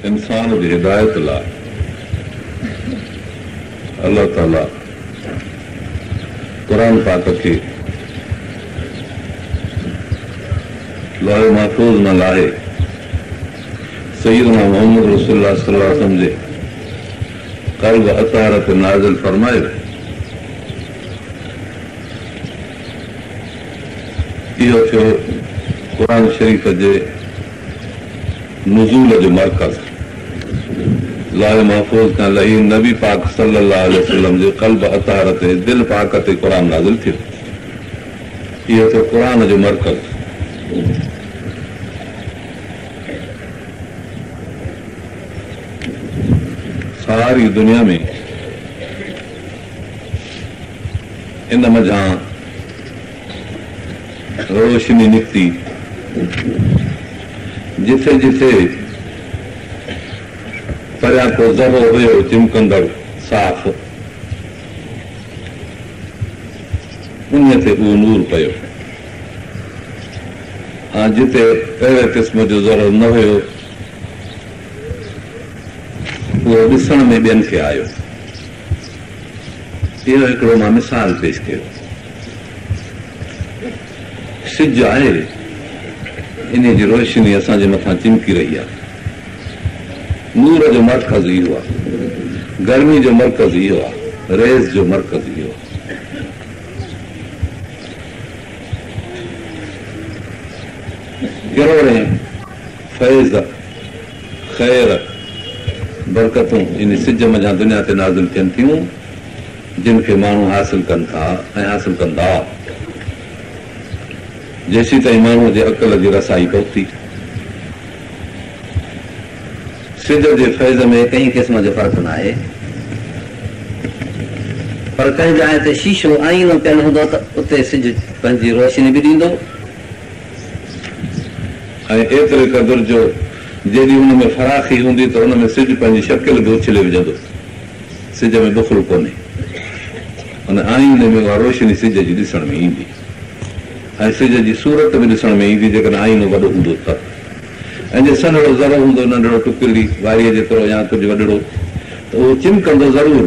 انسان جي هدايت لاء الله تعالي قرآن پاڪ کي لوح محفوظ مان لاهي سيدنا محمد رسول الله صلي الله عليه وسلم جي قلب اطهر تي نازل فرمايو. اهو ٿيو قرآن شريف جي نزول جو مرڪز. لوح محفوظ کان لهي نبي پاڪ صلي الله عليه وسلم جي قلب اطهر تي، دل پاڪ تي قرآن نازل ٿيو. اهو ٿيو قرآن جو مرڪز. ساري دنيا ۾ ان منجهان روشني نڪتي. جٿي جٿي پريان ڪو ذرو هيو چمڪندڙ صاف، انهيء تي اهو نور پيو. ۽ جتي اهڙي قسم جو ذرو نه هيو، اهو ڏسڻ ۾ ٻين کي آيو. اهو هڪڙو مان مثال پيش ڪيو. سج آهي، انهيء جي روشني اسان جي مٿان چمڪي رهي آهي. نور جو مرڪز اهو آهي. گرمي جو مرڪز اهو آهي. ريز جو مرڪز اهو آهي. ڪروڙين فيض، خير، برڪتون ان سج منجهان دنيا تي نازل ٿين ٿيون، جن کي ماڻهو حاصل ڪن ٿا ۽ حاصل ڪندا، جيسيتائين ماڻهوء جي عقل جي رسائي پهتي. سج جي فيض ۾ ڪنهن قسم جو فرق ناهي، پر ڪنهن جاء تي شيشو آئينو پيل هوندو ته اتي سج پنهنجي روشني به ڏيندو. ۽ ايتري قدر جو جيڏي ان ۾ فراخي هوندي ته ان ۾ سج پنهنجي شڪل به اڇلي وجهندو. سج ۾ بخل ڪونهي. ان آئيني ۾ اها روشني سج جي ڏسڻ ۾ ايندي ۽ سج جي صورت به ڏسڻ ۾ ايندي جيڪڏهن آئينو وڏو هوندو ته. ۽ جي سنهڙو ذرو هوندو ننڍڙو ٽڪرڙي واريء جيترو يا ڪجهه وڏڙو ته اهو چمڪندو ضرور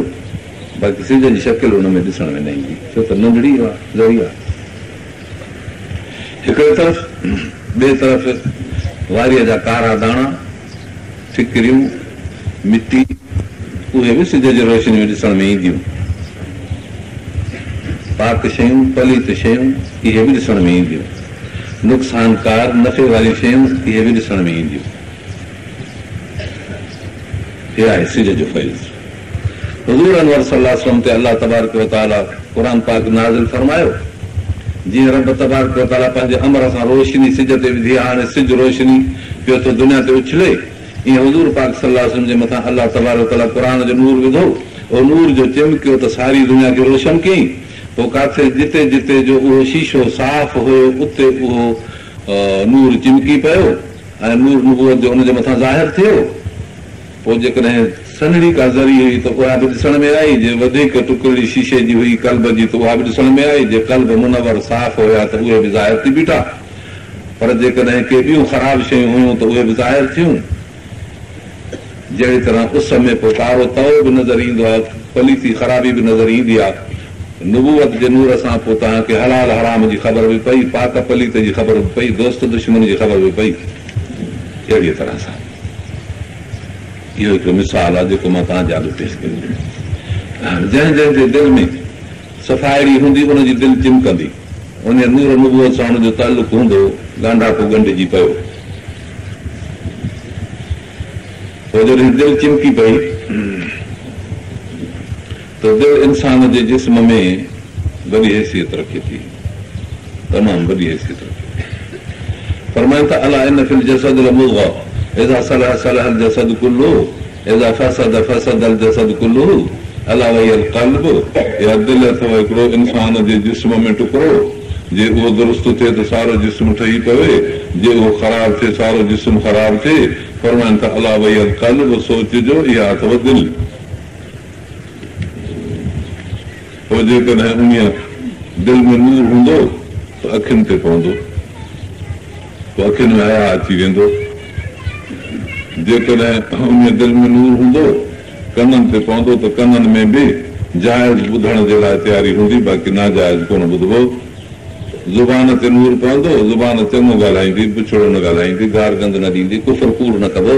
باقي سج جي شڪل ان ۾ ڏسڻ ۾ نه ايندي ڇو ته ننڍڙي اها ذري آهي. هڪڙي طرف ٻئي طرف واريء جا ڪارا داڻا، ٺڪريون، مٽي اهي به سج جي روشني ۾ ڏسڻ ۾ اينديون. پاڪ شيون، پليت شيون اهي به ڏسڻ ۾ اينديون. نقصانڪار، نفعي واريون شيون اهي به ڏسڻ ۾ اينديون. هي آهي سج جو فيض. حضور انور صلي الله عليه وسلم تي الله تبارڪ و تعاليٰ قرآن پاڪ نازل فرمايو. جيئن رب تبارڪ و تعاليٰ پنهنجي امر سان روشني سج تي وڌي آهي، هاڻي سج روشني پيو ٿو دنيا تي اڇلي، ايئن حضور پاڪ صلي الله عليه وسلم جي مٿان الله تبارڪ و تعاليٰ قرآن جو نور وڌو. اهو نور جو چمڪيو ته ساري دنيا کي روشن ڪيائين. پوء ڪاٿي جتي جتي جو اهو شيشو صاف هيو اتي اهو نور چمڪي پيو ۽ نور نبوت جو ان جي مٿان ظاهر ٿيو. پوء جيڪڏهن سنهڙي ڪا ذري هئي ته اها به ڏسڻ ۾ آئي، جي وڌيڪ ٽڪرڙي شيشي جي هئي قلب جي ته اها به ڏسڻ ۾ آئي، جي قلب منور صاف هيا ته اهي به ظاهر ٿي بيٺا، پر جيڪڏهن ڪي ٻيون خراب شيون هيون ته اهي به ظاهر ٿيون. جهڙي طرح اس ۾ پوء ڪارو تئو به نظر ايندو آهي، پليتي خرابي به نظر ايندي آهي. نبوت جي نور سان پوء توهان کي حلال حرام جي خبر به پئي، پاڪ پليت جي خبر به پئي، دوست دشمن جي خبر به پئي. اهڙيء طرح سان اهو هڪڙو مثال آهي جيڪو مان توهان جي آڏو پيش ڪيو. جنهن جنهن جي دل ۾ صفائڙي هوندي ان جي دل چمڪندي، انهيء نور نبوت سان ان جو تعلق هوندو، ڳانڍاپو ڳنڍجي پيو. پوء جڏهن دل چمڪي پئي ته دل انسان جي جسم ۾ وڏي حيثيت رکي ٿي، تمام وڏي حيثيت رکي ٿي. فرمائن ٿا، الا ان في الجسد لمضغه اذا صلح صلح الجسد ڪله اذا فسد فسد الجسد ڪله الا وهي القلب اها دل اٿو هڪڙو انسان جي جسم ۾ ٽڪرو، جي اهو درست ٿئي ته سارو جسم ٺهي پوي، جي اهو خراب ٿئي سارو جسم خراب ٿئي. فرمائن ٿا، الا وهي القلب سوچجو اها اٿو دل. پوء جيڪڏهن انهيء دل ۾ نور هوندو ته اکين تي پوندو، پوء اکين ۾ حياء اچي ويندو. جيڪڏهن انهيء دل ۾ نور هوندو، ڪنن تي پوندو ته ڪنن ۾ به جائز ٻڌڻ جي لاء تياري هوندي، باقي ناجائز ڪونه ٻڌبو. زبان تي نور پوندو، زبان چڱو ڳالهائيندي، بڇڙو نه ڳالهائيندي، گارگند نه ڏيندي، ڪفر ڪوڙ نه ڪبو.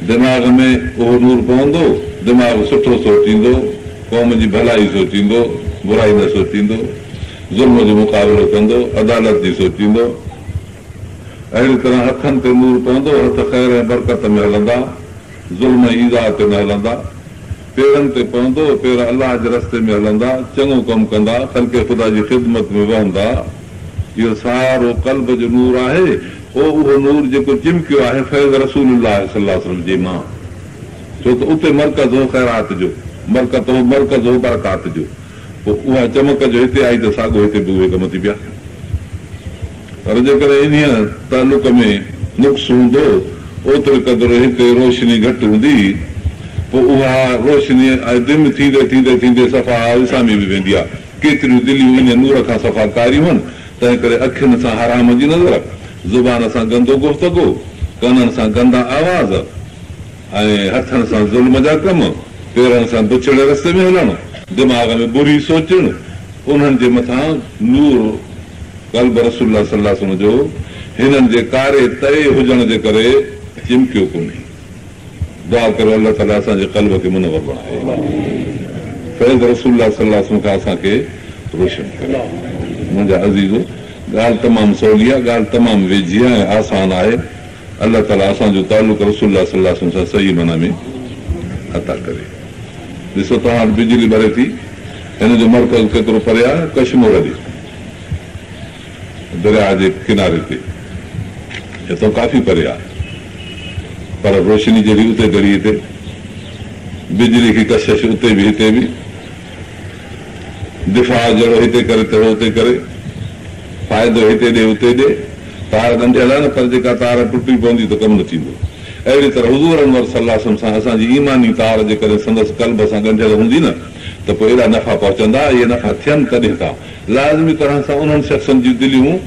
دماغ ۾ اهو نور پوندو، دماغ سٺو سوچيندو، قوم جي ڀلائي سوچيندو، برائي نه سوچيندو، ظلم جو مقابلو ڪندو، عدالت جي سوچيندو. اهڙي طرح هٿن تي نور پوندو، هٿ خير ۽ برڪت ۾ هلندا، ظلم ۽ ايذاء تي نه هلندا. پيرن تي پوندو، پير الله جي رستي ۾ هلندا، چڱو ڪم ڪندا، خلق خدا جي خدمت ۾ وهندا. اهو سارو قلب جو نور آهي، اهو نور جيڪو چمڪيو آهي فيض رسول الله صلي الله عليه وسلم جي مان، ڇو ته اتي مرڪز هو خيرات جو، مرڪت هو مرڪز هو برڪات جو، پوء اها چمڪ جو هتي آئي ته ساڳو هتي به اهي ڪم ٿي پيا. پر جيڪڏهن انهيء تعلق ۾ نقص هوندو، اوتري قدر هتي روشني گهٽ هوندي، پوء اها روشني ڊم ٿيندي ٿيندي ٿيندي صفا وسامي به ويندي آهي. ڪيتريون دليون انهيء نور کان صفا ڪاريون هن، تنهنڪري اکين سان حرام جي نظر، زبان سان گندو گفتگو، ڪنن سان گندا آواز ۽ هٿن سان ظلم جا ڪم، پيرن سان بڇڙي رستي ۾ هلڻ، دماغ ۾ بري سوچڻ، انهن جي مٿان نور قلب رسول الله صلي الله عليه وسلم جو هنن جي ڪاري تئي هجڻ جي ڪري چمڪيو ڪونهي. دعا ڪريو الله تعالي اسان جي قلب کي منور بڻائي. فيض رسول الله صلي الله عليه وسلم کان اسان کي روشن ڪري. منهنجا عزيزو! ڳالهه تمام سولي آهي، ڳالهه تمام ويجهي آهي ۽ آسان آهي. الله تعالي اسان جو تعلق رسول الله صلي الله عليه وسلم سان صحيح معنيٰ ۾ عطا ڪري. ڏسو توهان وٽ بجلي ٻري ٿي، هن جو مرڪز ڪيترو پري آهي؟ ڪشمور ڏي درياهه جي ڪناري تي، هتان ڪافي پري آهي، پر روشني جهڙي اتي تهڙي هتي، بجلي کي ڪشش اتي به هتي به. دفاع جهڙو هتي ڪري تهڙو اتي ڪري، فائدو هتي ڏي اتي ڏي، تار ڳنڍيل آهي نه پر جيڪا تار ٽٽي پوندي ته ڪم نه ٿيندو. اهڙي طرح حضور انور صلي الله عليه وسلم سان اسان جي ايماني تار جيڪڏهن سندس قلب سان ڳنڍيل هوندي نه ته پوء ايڏا نفعا پهچندا، اهي نفعا ٿين تڏهن ٿا لازمي طرح سان انهن شخصن جون دليون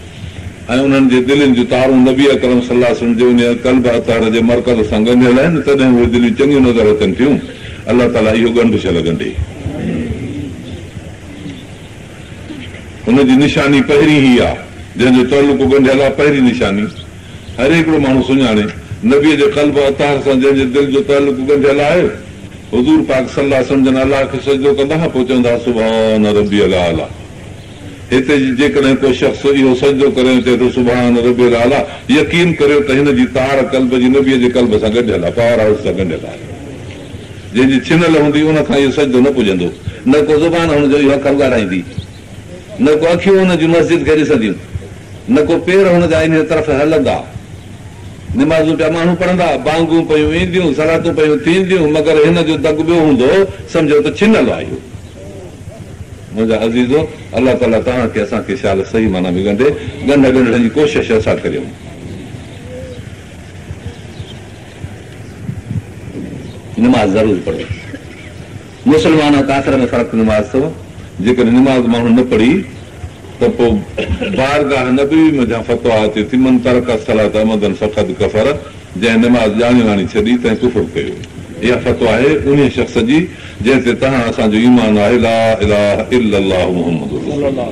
۽ انهن جي دلين جون تارون نبي اڪرم صلي الله عليه وسلم جي انهيء قلب اطهر جي مرڪز سان ڳنڍيل آهن، تڏهن اهي دليون چڱيون نظر اچن ٿيون. الله تعاليٰ اهو ڳنڍ شل ڳنڍي. ان جي نشاني پهرين هي آ، جنهن جو تعلق ڳنڍيل آ، پهرين نشاني هر هڪڙو ماڻهو سڃاڻي، نبيء جي قلب اطهر سان جنهن جي دل جو تعلق ڳنڍيل آهي. حضور پاڪ صلي الله عليه وسلم جن الله کي سجدو ڪندا ها، پوء چوندا ها، سبحان ربي الاعليٰ. هتي جيڪڏهن ڪو شخص اهو سجدو ڪري ۽ چئي ٿو سبحان ربي الاعليٰ يقين ڪريو ته هن جي تار قلب جي نبيء جي قلب سان ڳنڍيل آهي، پاور هائوس سان ڳنڍيل آهي. جنهن جي ڇنل هوندي ان کان اهو سجدو نه پڄندو. نه ڪو زبان هن جو اهو اکر ڳالهائيندي، نه ڪو اکيون هن جون مسجد کي ڏسنديون، نه ڪو پير هن جا انهيء طرف هلندا. نمازون پيا ماڻهو پڙهندا، بانگون پيون اينديون، صلاتون پيون ٿينديون، مگر هن جو دڳ ٻيو هوندو، سمجهو ته ڇنل آهي اهو. منهنجا عزيزو! الله تعاليٰ توهان کي اسان کي شال صحيح معنيٰ ۾ ڳنڍي، ڳنڍ ڳنڍڻ جي ڪوشش اسان ڪريون. نماز ضرور پڙهو. مسلمان ۽ ڪافر ۾ فرق نماز اٿو. جيڪڏهن نماز ماڻهو نه پڙهي ته پوء بارگاهه نبوي منجهان فتويٰ اچي ٿي، من ترڪ الصلوة عمدا فقد ڪفر، جنهن نماز ڄاڻي واڻي ڇڏي تنهن ڪفر ڪيو. اها فتويٰ آهي انهيء شخص جي جنهن تي توهان اسان جو ايمان آهي لا اله الا الله محمد رسول الله.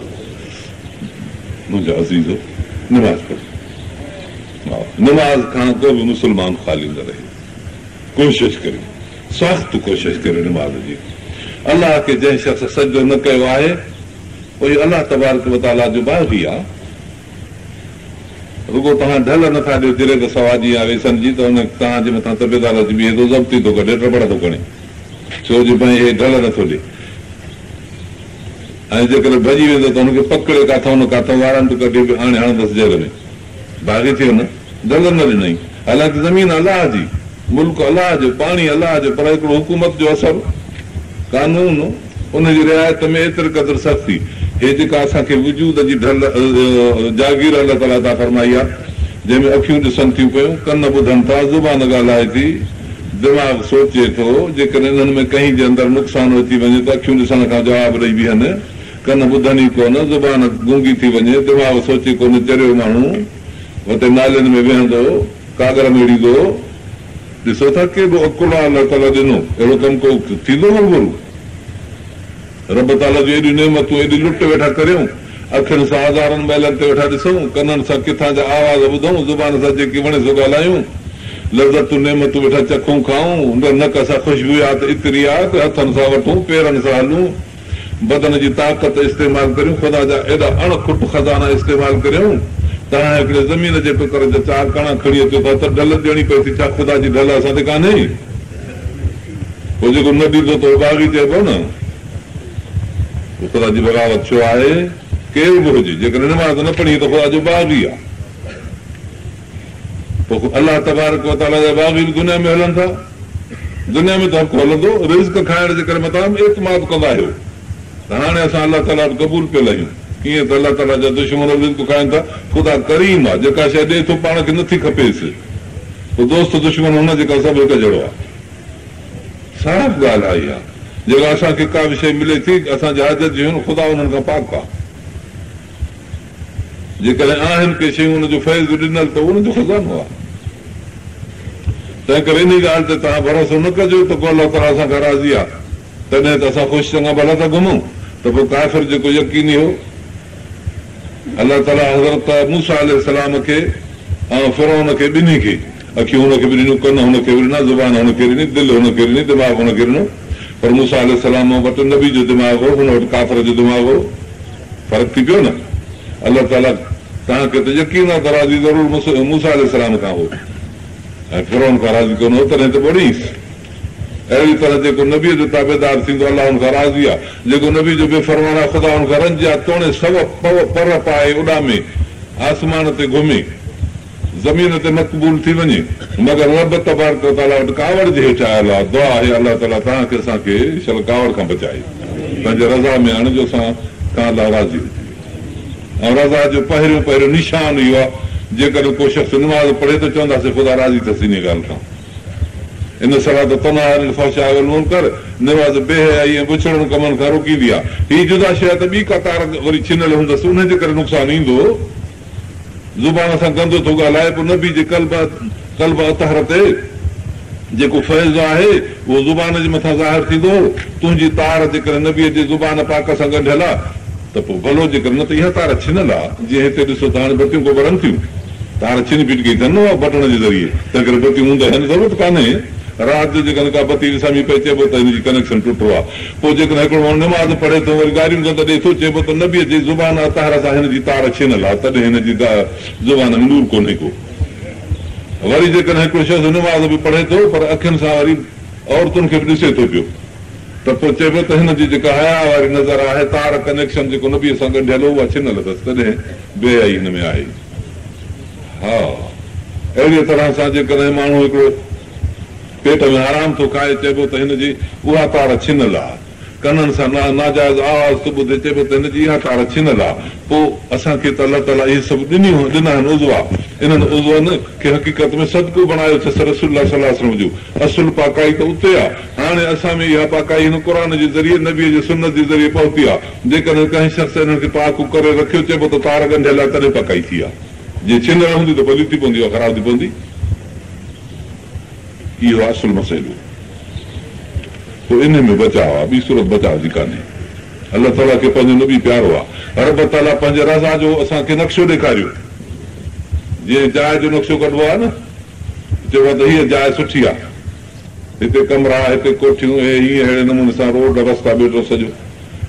منهنجا عزيزو! نماز پڙهو. نماز کان ڪو به مسلمان خالي نه رهي. ڪوشش ڪريو، سخت ڪوشش ڪريو نماز جي. الله کي جنهن شخص سجدو نه ڪيو آهي اهو الله تبارڪ وتعاليٰ جو باغي آهي. رڳو توهان ڍل نه ٿا ڏيو جريب سوا جي يا ويسن جي ته ان توهان جي مٿان تپيدار اچي بيهي ٿو ضبطي ٿو ڪڍي ٽپڙ ٿو کڻي ڇو جو ڀئي هي ڍل نه ٿو ڏي ۽ جيڪڏهن ڀڄي ويندو ته هن کي پڪڙي ڪاٿئون نه ڪاٿئون وارنٽ ڪڍي به آڻي هڻندس جيل ۾ باغي ٿيو نه ڍل نه ڏنائين حالانڪ زمين الله جي ملڪ الله جو، پاڻي الله جو، پر هڪڙو حڪومت جو اثر، قانون، ان جي رعايت ۾ ايتري قدر سختي، هي جيڪا اسان کي وجود جي ڍل، جاگير الله تعاليٰ عطا فرمائي آهي، جنهن ۾ اکيون ڏسن ٿيون پيون، ڪن ٻڌن ٿا، زبان ڳالهائي ٿي، دماغ سوچي ٿو، جيڪڏهن انهن ۾ ڪنهن جي اندر نقصان اچي وڃي ته اکيون ڏسڻ کان جواب ڏئي بيهن، ڪن ٻڌن ئي ڪونه، زبان گونگي ٿي وڃي، دماغ سوچي ڪونه، چريو ماڻهو وتي نالين ۾ ويهندو. ڪاڳر ميڙيندو. ڏسو ٿا ڪيڏو عقل آ الله تعاليٰ ڏنو، اهڙو ڪم ڪو ٿيندو هروڀرو؟ رب تعاليٰ جون ايڏيون نعمتون، ايڏي لٽ ويٺا ڪريون، اکين سان هزارن ميلن تي ويٺا ڏسون، ڪنن سان ڪٿان جا آواز ٻڌون، زبان سان جيڪي وڻي سو ڳالهايون، لذتون نعمتون ويٺا چکون کائون، نڪ سان خوشبويات عطريات، هٿن سان وٺون، پيرن سان هلون، بدن جي طاقت استعمال ڪريون، خدا جا ايڏا اڻ کٽ خزانا استعمال ڪريون، توهان هڪڙي زمين جي ٽڪر جا چار ڪڻا کڻي اچو ٿا ته ڍل ڏيڻي پئي ٿي، ڇا خدا جي ڍل اسان تي ڪانهي؟ پوء جيڪو نه ڏيندو ته اهو باغي چئبو نه؟ پوء خدا جي بغاوت ڇو آهي؟ ڪير به هجي، جيڪڏهن نماز نه پڙهي ته خدا جو باغي آهي. پوء الله تبارڪ وتعاليٰ جا باغي به دنيا ۾ هلن ٿا. دنيا ۾ ته حق هلندو، رزق کائڻ جي ڪري متان اعتماد ڪندا آهيو ته هاڻي اسان الله تعاليٰ وٽ قبول پيل آهيون. ڪيئن ته الله تعاليٰ جا دشمن به رزق کائن ٿا. خدا ڪريم آهي، جيڪا شيء ڏئي ٿو پاڻ کي نٿي کپيس. پوء دوست دشمن هن جي ڪا سڀ هڪ جهڙو آهي. صاف ڳالهه آهي اها. جيڪا اسان کي ڪا به شيء ملي ٿي، اسان جي حاجت جي هن خدا انهن کان پاڪ آهي. جيڪڏهن آهن ڪي شيون ان جو فيض ڏنل ته ان جو خزانو آهي. تنهنڪري انهي ڳالهه تي توهان ڀروسو نه ڪجو ته ڪو الله تعاليٰ اسان کان راضي آهي تڏهن ته اسان خوش چڱا ڀلا ٿا گهمون ته پوء ڪافر جيڪو يقيني هو الله تعاليٰ حضرت موسيٰ عليه السلام کي ۽ فرعون کي ٻنهي کي اکيون هن کي به ڏنيون ڪن هن کي به ڏنا زبان هن کي ڏني دل هن کي ڏني دماغ هن کي ڏنو پر موسيٰ عليه السلام وٽ نبي جو دماغ هو هن وٽ ڪافر جو دماغ هو. فرق ٿي پيو نه؟ الله تعاليٰ توهان کي ته يقين آ ته راضي ضرور موسيٰ عليه السلام کان هو ۽ فرعون کان راضي ڪونه هو تڏهن ته ٻوڙيس. اهڙي طرح جيڪو نبيء جو تابعدار ٿيندو الله ان کان راضي آ، جيڪو نبي جو بي فرمان آ خدا ان کان رنج آ توڻي سو پر پائي اڏامي آسمان تي گهمي. زمين تي مقبول ٿي وڃي، مگر رب تبارڪ و تعاليٰ وٽ ڪاوڙ جي هيٺ آيل آ، دعا آهي الله تعاليٰ توهان کي اسان کي شل ڪاوڙ کان بچائي، پنهنجي رضا ۾ آڻي جو اسان کان الله راضي هجي ۽ رضا جو پهريون پهريون نشان اهو آ جيڪڏهن ڪو شخص نماز پڙهي ته چونداسين خدا راضي اٿس انهيء ڳالهه کان ان الصلوة تنهي عن الفحشاء والمنڪر نماز بي حيائي ۽ بڇڙن ڪمن کان روڪيندي آ، هي جدا شيء آ ته ٻي ڪا تار وري ڇنل هوندس انهي جي ڪري نقصان ايندو. زبان سان گندو ٿو ڳالهائي پوء نبي جي قلب قلب اطهر تي جيڪو فيض آهي اهو زبان جي مٿان ظاهر ٿيندو هو تنهنجي تار جيڪڏهن نبي جي زبان پاڪ سان ڳنڍيل آ ته پوء ڀلو جيڪڏهن نه ته اها تار ڇنل آ جيئن هتي ڏسو ته هاڻي بتيون ڪو ٻرن ٿيون تار ڇني ڦٽ ڪئي اٿن نه اها بٽڻ جي ذريعي تنهنڪري بتيون اوندهه آهن ضرورت ڪانهي رات جو جيڪڏهن ڪا بتي وسامي پئي چئبو ته هن جي ڪنيڪشن ٽٽو آ. پوء جيڪڏهن هڪڙو ماڻهو نماز پڙهي ٿو وري گاريون گند ڏئي ٿو، چئبو ته نبيء جي زبان اطهر سان هن جي تار ڇنل آ، تڏهن هن جي زبان ۾ نور ڪونهي ڪو. وري جيڪڏهن هڪڙو شخص نماز به پڙهي ٿو پر اکين سان وري عورتن کي به ڏسي ٿو پيو ته پوء چئبو ته هن جي جيڪا حياء واري نظر آهي، تار، ڪنيڪشن، جيڪو نبيء سان ڳنڍيل هو، اها ڇنل اٿس، تڏهن بي حيائي هن ۾ آهي. ها، اهڙيء طرح سان جيڪڏهن ماڻهو هڪڙو. پيٽ ۾ حرام ٿو کائي چئبو ته هن جي اها تار ڇنل آ. ڪنن سان ناجائز آواز ٿو ٻڌي چئبو ته هن جي اها تار ڇنل آ. پوء اسان کي ته الله تعاليٰ اهي سڀ ڏنيون ڏنا آهن عضوا. انهن عضون کي حقيقت ۾ صدقو بڻايو اٿس رسول الله صلي الله عليه وسلم جو اصل پاڪائي ته اتي آ. هاڻي اسان ۾ اها پاڪائي هن قرآن جي ذريعي نبي جي سنت جي ذريعي پهتي آ. جيڪڏهن ڪنهن شخص انهن کي پاڪ ڪري رکيو چئبو ته تار ڳنڍيل آ تڏهن پاڪائي ٿي آ. جي ڇنل هوندي ته پليت ٿي پوندي اها خراب ٿي پوندي. اهو آهي اصل مسئلو. پوء انهي ۾ بچاء آهي، ٻي صورت بچاء جي ڪانهي. الله تعاليٰ کي پنهنجو نبي پيارو آهي. رب تعاليٰ پنهنجي رضا جو اسان کي نقشو ڏيکاريو. جيئن جاء جو نقشو ڪڍبو آهي نه، چئبو آهي ته هيء جاء سٺي آهي، هتي ڪمرا، هتي ڪوٺيون، اهي هيئن ههڙي نموني سان روڊ، رستا ٻيٽو سڄو،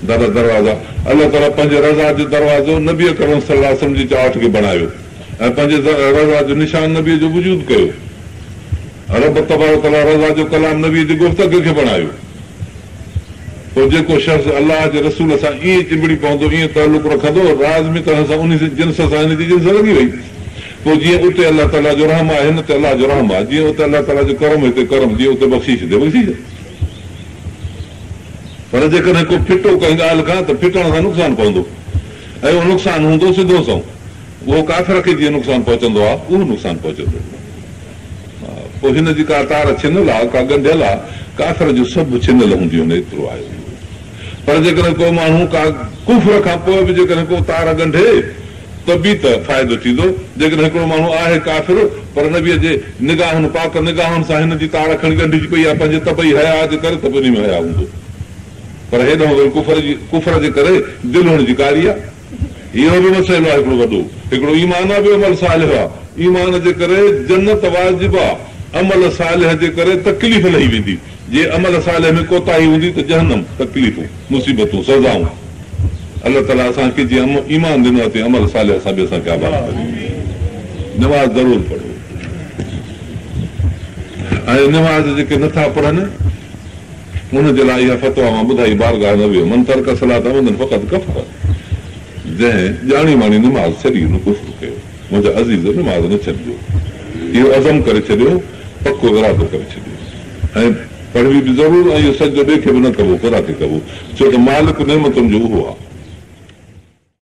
در دروازا. الله تعاليٰ پنهنجي رضا جو دروازو نبي اڪرم صلي الله عليه وسلم جي چانئٺ کي بڻايو. ۽ پنهنجي رضا جو نشان نبيء جو وجود ڪيو. رب تبارڪ وتعاليٰ رضا جو ڪلام نبيء جي گفتگو کي بڻايو. پوء جيڪو شخص الله جي رسول سان ائين چنبڙي پوندو، ائين تعلق رکندو، لازمي طرح سان انهي جنس سان هن جي جنس لڳي وئي. پوء جيئن اتي الله تعاليٰ جو رحم آهي، هن تي الله جو رحم آهي، جيئن اتي الله تعاليٰ جو ڪرم، هتي ڪرم، جيئن اتي بخشيش، هتي بخشيش. پر جيڪڏهن ڪو ڦٽو ڪنهن ڳالهه کان ته ڦٽڻ سان نقصان پوندو ۽ اهو نقصان هوندو سڌو سنئون. اهو ڪافر کي جيئن نقصان پهچندو آ، اهو نقصان پهچندو. پوء هن جي ڪا تار ڇنل آ، ڪا ڳنڍيل آ، ڪافر جون سڀ ڇنل هونديون آهن، ايترو آهي اهو. پر جيڪڏهن ڪو ماڻهو ڪا ڪفر کان پوء به جيڪڏهن ڪو تار ڳنڍي ته به ته فائدو ٿيندو. جيڪڏهن هڪڙو ماڻهو آهي ڪافر پر نبيء جي نگاهن، پاڪ نگاهن سان هن جي تاڙ کڻي ڳنڍجي پئي آهي پنهنجي طبعي حياء جي ڪري ته به انهي ۾ حياء هوندو. پر هيڏانهن وري ڪفر جي ڪفر جي ڪري دل هن جي ڪاري آهي. اهو به مسئلو آهي هڪڙو وڏو. هڪڙو ايمان آهي ٻيو عمل صالح آهي. ايمان جي ڪري جنت واجب آهي. عمل صالح جي ڪري تڪليف لهي ويندي. جي عمل صالح ۾ ڪوتاهي هوندي ته جهنم، تڪليفون، مصيبتون، سزائون. الله تعاليٰ اسان کي جيئن ايمان ڏنو آهي تيئن عمل صالح سان به اسان کي آباد ڪري. نماز ضرور پڙهو ۽ نماز جيڪي نٿا پڙهن ان جي لاء اها فتويٰ مان ٻڌائي بارگاهه نبوي من ترڪ الصلاة عمدا فقد ڪفر جنهن ڄاڻي واڻي نماز ڇڏي ان ڪفر ڪيو. منهنجا عزيز نماز نه ڇڏجو. اهو عزم ڪري ڇڏيو، پڪو ارادو ڪري ڇڏيو ۽ پڙهبي به ضرور ۽ اهو سجدو ٻئي کي به نه ڪبو خدا کي ڪبو ڇو ته مالڪ نعمتن جو اهو آهي.